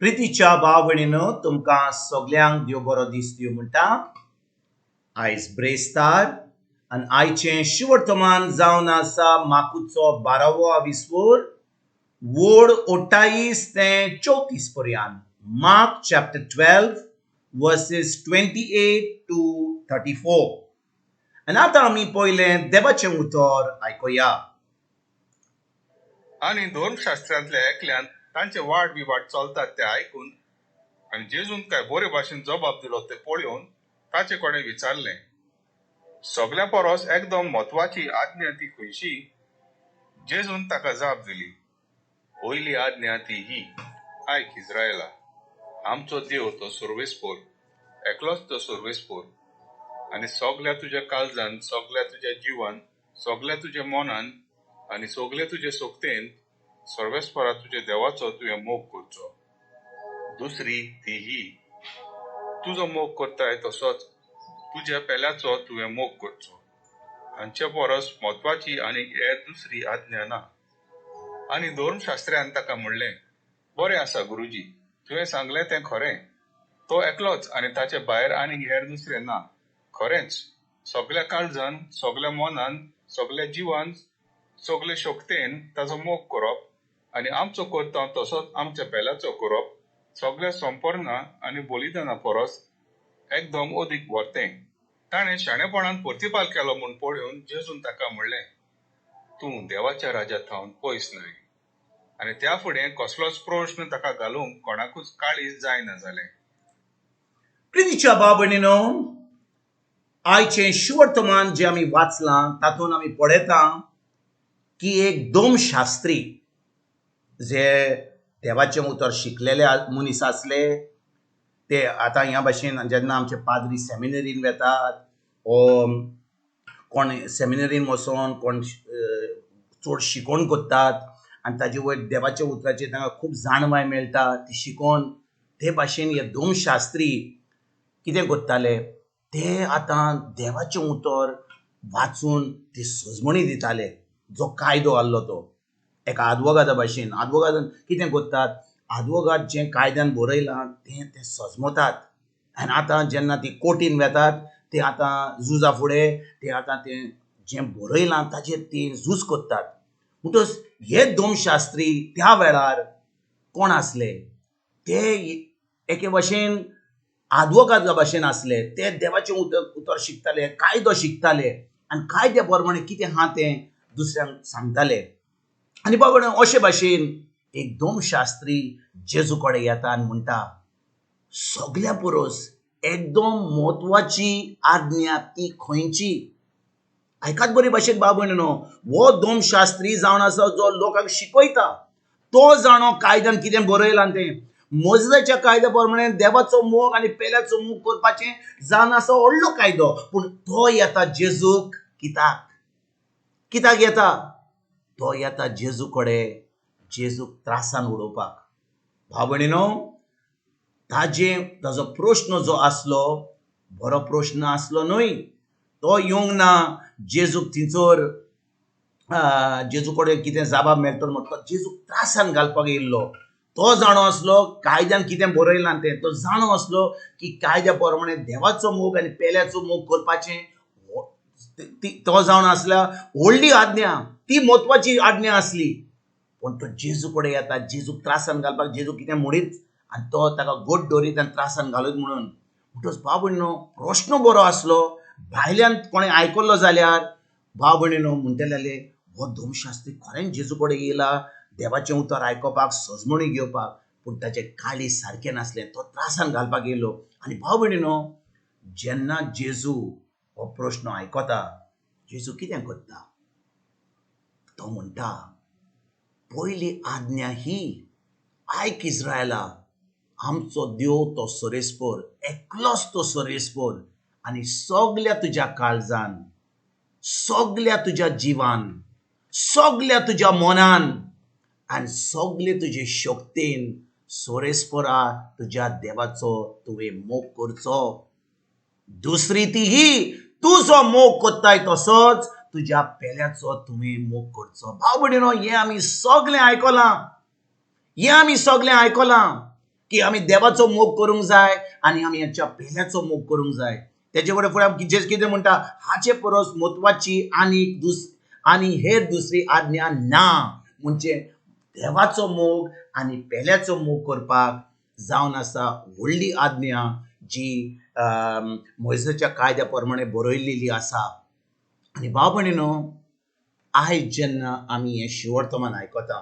प्रितीच्या भाव भयणीनो, तुमकां सगल्यांक देव बरो दीस दिवं म्हणटा. आयज ब्रेस्तार आनी आयचें शिवर्तमान जावन आसा माकुचो बारावो आविस्वोर, वोड 28 ते 34 पर्यंत. Mark chapter 12 verses 28 to 34. आनी आतां आमी पयलें देवाचें उतर आयकुया. आनी धर्मशास्त्रांतल्या एकल्यान तांचे वाद विवाद चलतात ते आयकून आनी जेजून काय बरे भाशेन जबाब दिलो ते पळोवन ताचे कडेन विचारलें, सगल्या परस एकदम म्हत्वाची आज्ञा ती खंयची? जेजून ताका जाप दिली, पयली आज्ञा ती ही, आयक इस्रायला, आमचो देव तो सर्वेस्पोर, एकलोच तो सर्वेस्पोर. आनी सगल्या तुज्या काळजान, सगल्या तुज्या जिवान, सगल्या तुज्या मनान आनी सगले तुजे सोकतेन सर्वेस्परा तुज्या देवाचो तुवें मोग करचो. दुसरी ती ही, तुजो मोग करताय तसोच तुज्या पेल्याचो तुवें मोग करचो. हांचे परस म्हत्वाची आनी हेर दुसरी आज्ञा ना. आनी धर्मशास्त्र्यान ताका म्हणलें, बरें आसा गुरुजी, तुवें सांगलें तें खरें, तो एकलोच आनी ताचे भायर आनी हेर दुसरें ना. खरेंच सगल्या काळजान, सगल्या मनान, सगल्या जिवान, सगले शक्तेन ताचो मोग करप आनी आमचो करता तसोच आमच्या पेल्याचो करप सगल्या संपर्णा आनी बलिदाना परस एकदम अदीक व्हरतें. ताणें शाणेपणान प्रतिपाल केलो म्हूण पळोवन जेजून ताका म्हणलें, तूं देवाच्या राज्या थावन पयस न्हय. आनी त्या फुडें कसलोच प्रश्न ताका घालूंक कोणाकूच काळीज जायना जालें. प्रितीच्या भाव भयणीनो, आयचें शुवर्तमान जें आमी वाचलां तातूंत आमी पळयता की एक दोमशास्त्री जे देवाचें उतर शिकलेले मनीस आसले, ते आतां ह्या भाशेन जेन्ना आमचे पाद्री सेमिनरीन वेतात वो कोण सेमिनरीन वचोन कोण चड शिकोवन करतात आनी ताजे वयर देवाच्या उतराचेर तांकां खूब जाणवाय मेळटा ती शिकोवन, ते भाशेन हे दोमशास्त्री कितें करताले, ते आतां देवाचें उतर वाचून ती सजमणी दिताले. जो कायदो आहलो तो एका आदवोगादा भाशेन, आदवोगादान कितें करतात, आदवोगाद जें कायद्यान बरयलां तें ते सजमतात आनी आतां जेन्ना ती कोर्टीन वेतात ते आतां झुजा फुडें ते आतां तें जें बरयलां ताजेर ती झूज करतात. म्हणटच हे दोमशास्त्री त्या वेळार कोण आसले, ते एके भाशेन आदवोगादा भाशेन आसले. ते देवाचें उतर शिकताले, कायदो शिकताले आनी कायद्या प्रमाणे कितें आहा तें दुसऱ्यांक सांगताले. आनी बाबा अशे भाशेन एक दोमशास्त्री जेजू कडेन येता आनी म्हणटा, सगल्या परस एकदम म्हत्वाची आज्ञा ती खंयची? आयकात बरे भाशेन भाव भयणीनो, हो दोमशास्त्री जावन आसा जो लोकांक शिकयता, तो जाणो कायद्यान कितें बरयलां तें. मोजदाच्या कायद्या प्रमाणे देवाचो मोग आनी पेल्याचो मोग करपाचें जावन आसा व्हडलो कायदो. पूण तो येता जेजूक कित्याक? कित्याक येता? तो येता जेजू कडेन जेजूक त्रासान उडोवपाक. भाव भयणीनो, ताजो प्रश्न जो आसलो बरो प्रश्न आसलो न्हय. तो येवंक ना जेजूक थंयसर जेजू कडेन कितें जाबाब मेळटलो म्हण, तो जेजूक त्रासान घालपाक येयल्लो. तो जाणो आसलो कायद्यान कितें बरयलां तें, तो जाणो आसलो की कायद्या प्रमाणे देवाचो मोग आनी पेल्याचो मोग करपाचें तो जावन आसल्या व्हडली आज्ञा, ती म्हत्वाची आज्ञा आसली. पूण तो जेजू कडेन येता जेजूक त्रासान घालपाक, जेजू कितें म्हणीत आनी तो ताका गोड दवरीत आनी त्रासान घालत म्हणून. म्हणटच भाव भयणीनो, प्रश्न बरो आसलो, भायल्यान कोणें आयकल्लो जाल्यार भाव भयणीनो म्हणटले हो दोमशास्त्री खरेंच जेजू कडेन येयला देवाचें उतर आयकोपाक, सजमणी घेवपाक. पूण ताचें काळीज सारकें नासलें, तो त्रासान घालपाक येयलो. आनी भाव भयणीनो, जेन्ना जेजू हो प्रश्न आयकता, जेजू कितें करता? तो म्हणटा, पयली आज्ञा ही, आयक इस्रायला, आमचो देव तो सरेस्पर, एकलोच तो सरेस्पर, आनी सगल्या तुज्या काळजान, सगल्या तुज्या जिवान, सगल्या तुज्या मनान आनी सगले तुजे शक्तेन सोरेस्परा तुज्या देवाचो तुवें मोग करचो. दुसरी ती ही, तूं जो मोग करताय तसोच तुज्या पेल्याचो तुवें मोग करचो. भाव भयणीनो, हें आमी सगळें आयकलां, हें आमी सगळें आयकलां. की आमी देवाचो मोग करूंक जाय आनी आमी आमच्या पेल्याचो मोग करूंक जाय. तेजे कडेन फुडें जेजू कितें म्हणटा, हाचे परस म्हत्वाची आनी आनी हेर दुसरी आज्ञा ना. म्हणजे देवाचो मोग आनी पेल्याचो मोग करपाक जावन आसा व्हडली आज्ञा जी मोयसाच्या कायद्या प्रमाणे बरयल्ली आसा. आनी भाव भयणीनो, आयज जेन्ना आमी हें शिवर्तमान आयकता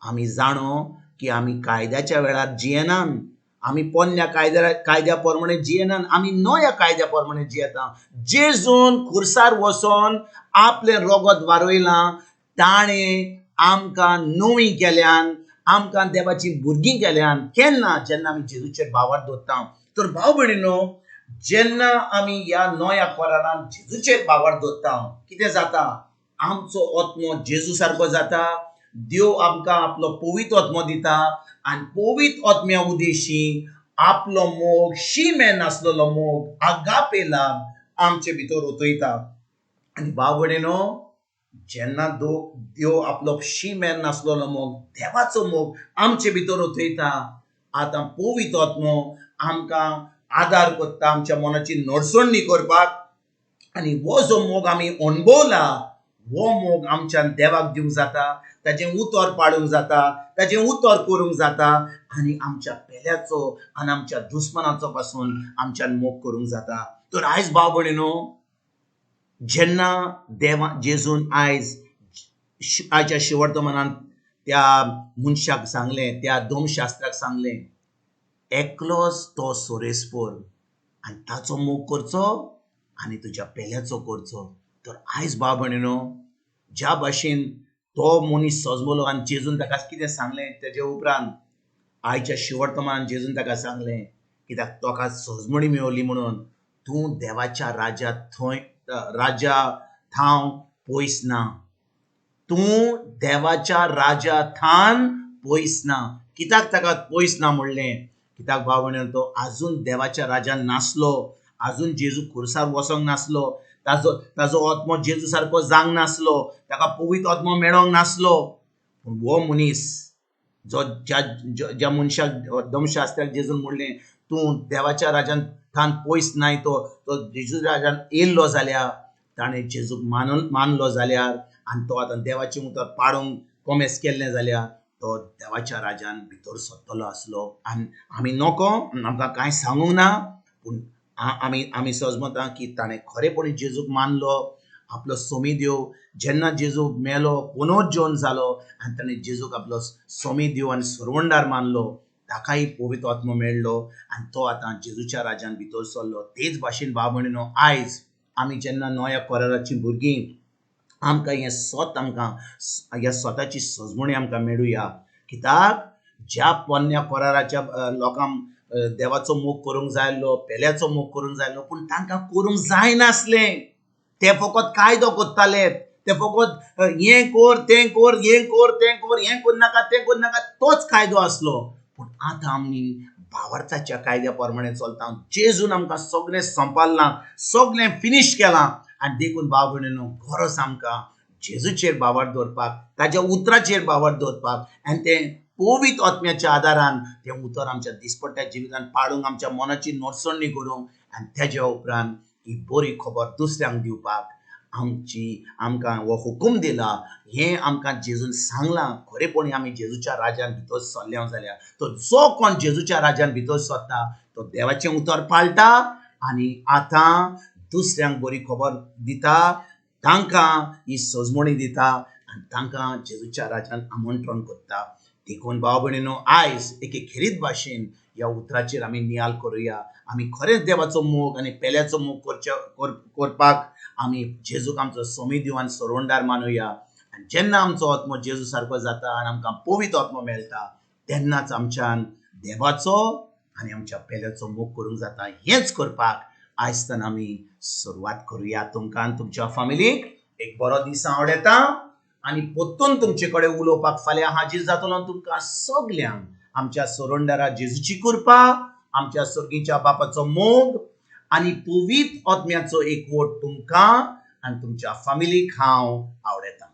आमी जाणो की आमी कायद्याच्या वेळार जियेनात, आमी पोन्न्या कायद्या प्रमाणे जियेनात, आमी नव्या कायद्या प्रमाणे जियेता. जेजून खुर्सार वचोन आपलें रगत वारयलां, ताणें आमकां नवीं केल्यान, आमकां देवाचीं भुरगीं केल्यान. केन्ना? जेन्ना आमी जेजूचेर भावार्थ दवरता. तर भाव भयणीनो, जेन्ना आमी ह्या नव्या करारान जेजूचेर भावार्थ दवरता कितें जाता? आमचो आत्मो जेजू सारको जाता. देव आमकां आपलो पवित्र आत्मो दिता आनी पवित्र आत्म्या उदेशी आपलो मोग, शिमे नासलेलो मोग, आगापे लाभ आमचे भितर ओतयता. आनी भाव भयणीनो, जेन्ना देव आपलो शिमे नासलेलो मोग, देवाचो मोग आमचे भितर ओतयता, आतां पवित्र आत्मो आमकां आदार करता आमच्या मनाची नडसणी करपाक. आनी हो जो मोग आमी अणभवला हो मोग आमच्यान देवाक दिवंक जाता, ताजें उतर पाळूंक जाता, ताजें उतर करूंक जाता आनी आमच्या पेल्याचो आनी आमच्या दुस्मानाचो पासून आमच्यान मोग करूंक जाता. तर आयज भाव भयणीनो, जेन्ना देवा जेजून आयज आयच्या शिवर्तमानान त्या मनशाक सांगलें, त्या दोमशास्त्राक सांगलें, एकलोच तो सोरेस्पोर आनी ताचो मोग करचो आनी तुज्या पेल्याचो करचो. तर आयज भाव भयणीनो, ज्या भाशेन तो मनीस सजमलो आनी जेजून ताका कितें सांगलें, तेजे उपरांत आयच्या शिवर्तमान जेजून ताका सांगलें, कित्याक तुका सजमणी मेवली म्हणून तूं देवाच्या राजा थंय राजा थाव पयस ना, तूं देवाच्या राजा थान पयस ना. कित्याक ताका पयस ना म्हणलें? कित्याक भाव भयणीनो, तो आजून देवाच्या राजान नासलो, आजून जेजू खुर्सार वचोंक नासलो, ताजो ताजो आत्मो जेजू सारको जावंक नासलो, ताका पवित्र आत्मो मेळोंक नासलो. पूण हो मनीस जो ज्या ज्या मनशाक दमशास्त्राक जेजून म्हणलें तूं देवाच्या राजान थान पयस नाय, तो तो जेजू राजान येयल्लो जाल्यार, ताणें जेजूक मानलो जाल्यार आनी तो आतां देवाचें उतर पाडूंक कोमेस केल्लें जाल्यार तो देवाच्या राजान भितर सरतलो आसलो. आनी आमी नको, आमकां कांय सांगूंक ना, पूण आमी आमी सजमता की ताणें खरेपणी जेजूक मानलो, आपलो सोमी देव. जेन्ना जेजू मेलो, पुनर्जोन जालो आनी ताणें जेजूक आपलो सोमी देव आनी सरवंडार मानलो, ताकाय पवित्र आत्मो मेळ्ळो आनी तो आतां जेजूच्या राजान भितर सरलो. तेच भाशेन भाव भयणीनो, आयज आमी जेन्ना नव्या कराराचीं भुरगीं, आमकां हें सत, आमकां ह्या स्वताची सजमणी आमकां मेळुया. कित्याक ज्या पोन्न्या कराराच्या लोकांक देवाचो मोग करूंक जाय आसलो, पेल्याचो मोग करूंक जाय आसलो, पूण तांकां करूंक जायनासलें. ते फकत कायदो करताले, ते फकत हें कर तें कर, हें कर तें कर, हें करनाका तें करनाका, तोच कायदो आसलो. पूण आतां आमी भावार्थाच्या कायद्या प्रमाणे चलता. जेजून आमकां सगळें संपाडलां, सगळें फिनीश केलां. आनी देखून भाव भयणीनो, गरज आमकां जेजूचेर भावार्थ दवरपाक, ताज्या उतराचेर भावार्थ दवरपाक आनी तें पवित्र आत्म्याच्या आदारान तें उतर आमच्या दिसपट्ट्या जिवितान पाडूंक, आमच्या मनाची नडसणी करूंक आनी तेज्या उपरांत ही बरी खबर दुसऱ्यांक दिवपाक आमची आमकां हो हुकूम दिला. हें आमकां जेजून सांगलां. खरेपणी आमी जेजूच्या राजान भितर सरले जाल्यार तो जो कोण जेजूच्या राजान भितर सरता तो देवाचें उतर पाळटा आनी आतां दुसऱ्यांक बरी खबर दिता, तांकां ही सजमणी दिता आनी तांकां जेजूच्या राजान आमंत्रण करता. देखून भाव भयणीनो, आयज एके खेरीत भाशेन ह्या उतराचेर आमी नियाल करुया. आमी खरेंच देवाचो मोग आनी पेल्याचो मोग करपाक आमी जेजूक आमचो सोमी देव आनी सरवंडार मानुया. आनी जेन्ना आमचो आत्मो जेजू सारको जाता आनी आमकां पवित्र आत्मो मेळटा, तेन्नाच आमच्यान देवाचो आनी आमच्या पेल्याचो मोग करूंक जाता. हेंच करपाक आयजतान आमी सुरवात करुया. तुमकां आनी तुमच्या फामिलीक एक बरो दीस आवडटा आनी परतून तुमचे कडेन उलोवपाक फाल्यां हाजीर जातलो. तुमकां सगल्यांक आमच्या सोरंडारा जेजूची कृपा, आमच्या सर्गीच्या बापाचो मोग आनी पवित्र आत्म्याचो एकवट तुमकां आनी तुमच्या फामिलीक हांव आवडटा.